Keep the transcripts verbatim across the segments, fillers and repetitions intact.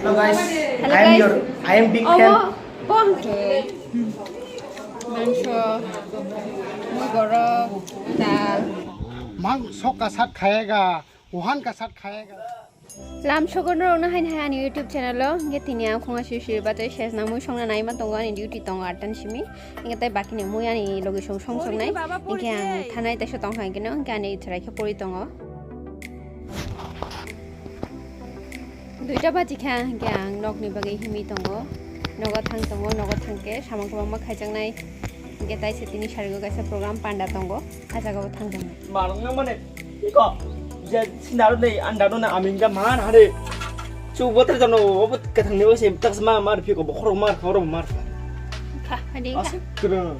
Hello guys, hello I am guys. Your, I am big fan. Omo, bo hwnkhe mangso, mui borok, dal. Mangso ka sat khayega, wuhan ka sat khayega. Lam sogo norokno haini hai ani YouTube channel o, hwnkhe tini ang khunga sui sui batai ses nangmui songna naima tongo, ani duty tongo atta ni simi. Hwnkhe tei bakini mui ani logi song song songnai. Hwnkhe ang thanai teisa tongkha hwnkhe no, hwnkhe ani chwrai khe pori tongo. Duita baji kha, hwnkhe ang nokni bagwi himwi tongo. Nogo thang tongo, nogo thangkhe samung kwbangma khaijaknai. Hwnkhe taisa tini sarigo kaisa program panda tongo, a jagao thang tongo. Marwkna mane, iko, je sinaro nei, andaro na aminga mar hare. Chu botar jano, obo kathang ni osi, tak ma mar phiko, bokhorok mar, khorok mar. Kha, hadi kha. Asuk kra.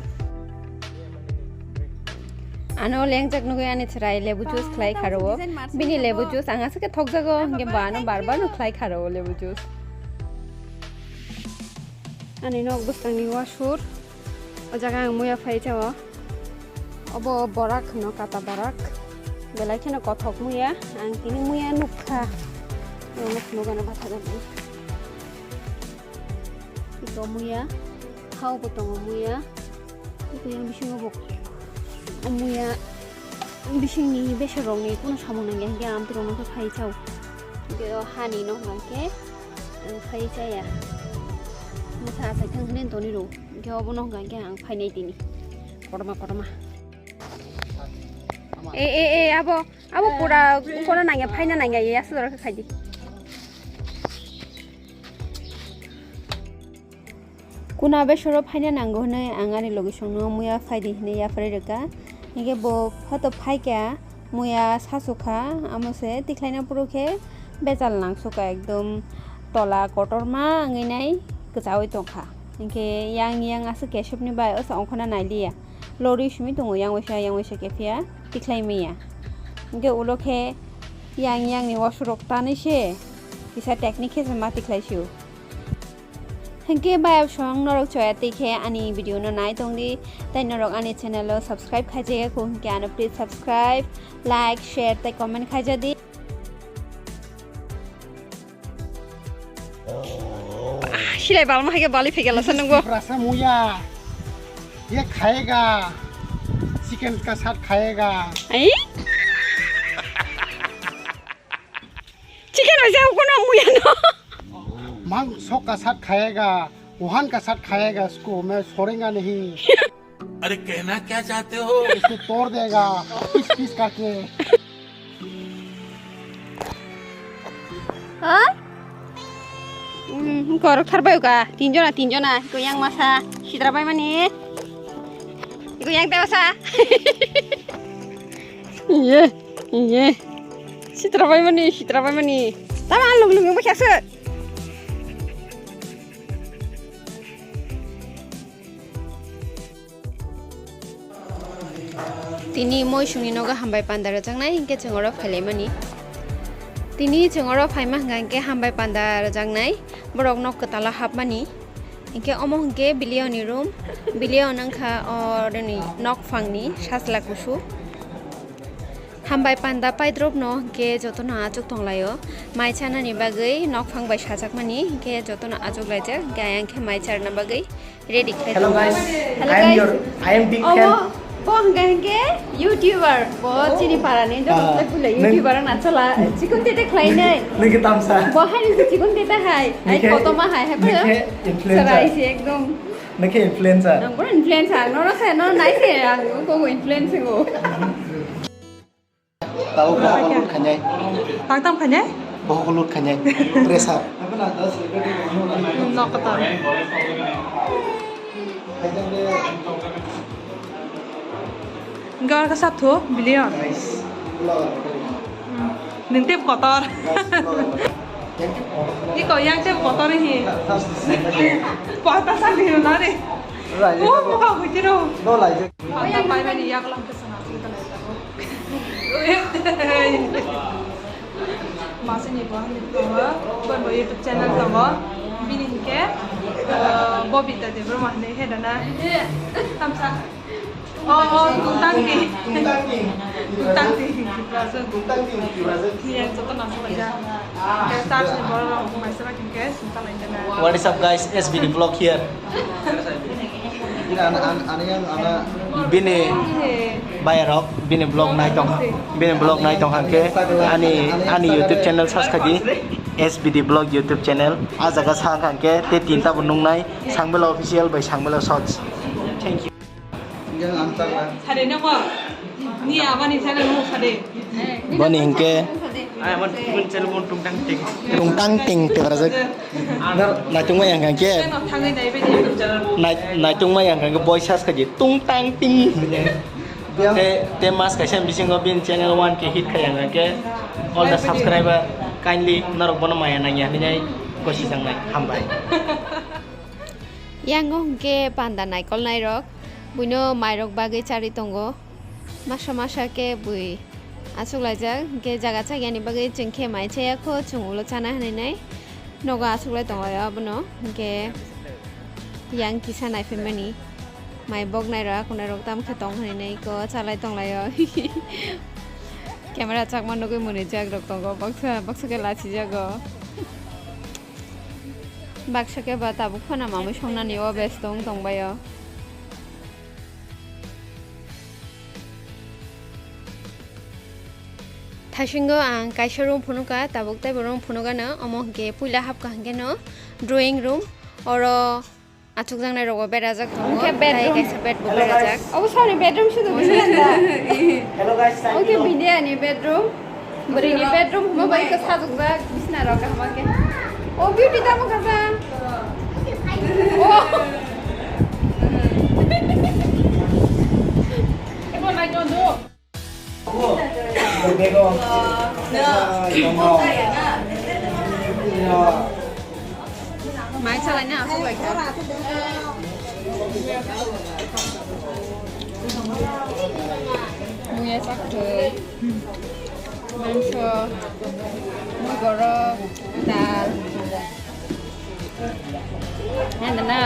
Ano lengjak nugui ani chwrai lebu juice khlai kharo. Bini lebu juice ang aswk khe thokjago, hwnkhe bo ano bar bar no khlai kharo lebu juice. Ani nok bwskangni wasur. O jaga ang muya phai chao. Obo borak hwno, kata borak. Belai kheno kothok muya. Ang tini muya nukha. Nukha nukha na batha gani. Ito muya. Hao bo tongo muya. Ito yang bisingo bo muya. Bisingni beserokni kuno samung nangya hingke amtwrwngno khe phai chao. Hingke o hani no hingke ang phai chaya. Masa asai thang hwnwi toni rw. Hingke obono hingka hingke ang phainai tini. Kotorma kotorma. E, e, e, abo, abo pura, pura nangya, phaina nangya, ya sudara khe khaidi. Kuna besoro phaina nango hwnwi ang ani logisongno muya phaidi hwnwi yapharwi rwkha. Hinkhe bo photo phaikha, muya sachukha, amo se tikhlaina phuru khe bejal nangsukha, ekdom tola kotorma wngwi nai kwchaui tongkha. Hinkhe yang yang aswk kesupni bai osa ongkhorna nailiya. Lorwi simi tongo yang waisa, yang waisa khe phiya tikhlai manya. Hinkhe ulo khe yang yang ni wasurok tanwi se kisa technique khe se ma tikhlai sio. Hinkhe bayapsong norok choya twi khe ani video no nai tongdi, tei norok ani channel o subscribe khaijaya kho hinkhe ano please subscribe, like, share tei comment khaijadi. Ah, silai balma hai khe bali phegela sa nungbo. Rasa muya. Ye khayega. Chicken ka sat khayega. Ai? Chicken hoise kono muya no. Mangso ka sat khayega, wuhan ka sat khayega, isko main sorenga nahi. अरे कहना क्या चाहते हो? इसको तोड़ देगा, piece piece करके। Ha? Hmm, korok thar bai ka, tinjona, tinjona, ko yang masa, sitra bai mani. Ko yang tewasa. Iye, iye. Sitra bai mani, sitra bai mani. Tama lung lung yang baksa. Tini moi sungni nogo hambai panda rwjaknai hinkhe chwng oro phailaimani. Tini chwng oro phaima hwnkha hinkhe hambai panda rwjaknai, borok nok kwtalo hapmani. Hinkhe omo hinkhe Bilio ni room, Bilio wngkha oroni nok phangni sajla kusu. Hambai panda paidrop no hinkhe jotono achuk tonglaio. Mai chanani bagwi nok phang bai sajakmani hinkhe jotono achuk laijak, hinkhe ayang khe mai charna bagwi ready khlai tongo. Hello guys, I am your, I am big fan. Omo, bo hwnkha hinkhe YouTuber, bo chini parani joto khlai phulai YouTuber wngna chola, chikon tete khlainai. Nini tamsa. Bo hai nini chikon tete hai, ai kotorma hai, hai phano. Nini khe influencer. Sarai se ekdom. Nini khe influencer. Ang pura influencer, no no se, no nai se, ang ko influencer go. Tao bohok lut khainai. Tang tam khainai? Bohok lut khainai. Pressure. Nok kotor. Gar ka sap tho, Bilio. Nung tep kotor. Iko yang tep kotor hi. Pata sa ni na re. Oh, buka huitiro. Pata pai mani yak lang kesana. Masini bo hwnwi tongo, borok bo YouTube channel tongo, bini hinkhe, eh, Bobita Debbarma hwnwi khe dana. Tamsa. Oh, oh, tungtang di. Tungtang ting Tiprajwk. Tungtang ting Tiprajwk. Yang joto no salaijak. Khe church ni borok rok maisara khe sumsa lai khe na. What is up, guys? S B D vlog here. Bini bayarok bini vlog nai tong, bini vlog nai tong hwnkhe ani, ani YouTube channel search khaidi, S B D vlog YouTube channel. A jaga sa hwnkhe te tinta bo nungnai, Sangbela Official bai Sangbela Shorts. Thank you. Sade nabo ni abani channel mo sade. Boni hwnkhe Ai, amar bun channel mo tungtang ting. Tungtang ting Tiprajwk. Naitungma yang hwnkhe. Channel thangwi nai bai di. Nai-, naitungma yang hwnkhe voice search khaidi tungtang ting. Te, te mas kaisa bisingo bini channel one K hit khai yang hwnkhe. All the subscriber kindly norok bono maya nangya hinwi gosi jangnai. Hambai. Yang hwnkhe panda naikol nairok, buino mairok bagwi charwi tongo. Masa masa khe bui achuklaijak, hwnkhe jaga chakyani bagwi chwng khe mai chaya kho, chwng ulo chana hinwi nai nogo achuklai tonglaio abono. Hwnkhe yang kisa naiphimani mai bok nairok, akhunai rok tamo khe tong hinwi nai kho, chalai tonglaio. Camera chakma nugwi mwnwijak rok tongo, baksa, baksa khe lachijago. Baksa khe ba tabuk phano mamwi songnani o bes tong tongbaio. Thaisingo ang kaisa room phunukha, tabuk teibo room phunukgano, omo hwnkhe puila hapkha hwnkhe no drawing room, oro achukjaknai rogo berajak tongo, hwnkhe tei bedroom. Kaisa bed bo berajak. Obo soni bedroom sudu bini anda. Hello guys, signing off. Oke, bini ani bedroom. Bwrwini bedroom hwnba bai khe sajokjak bisna rok kaham khe. O beauty tamo kha jang. O. Mai salai na asuk lai kha. Muya sak thwi. Mangso, mui borok, dal. Nang na.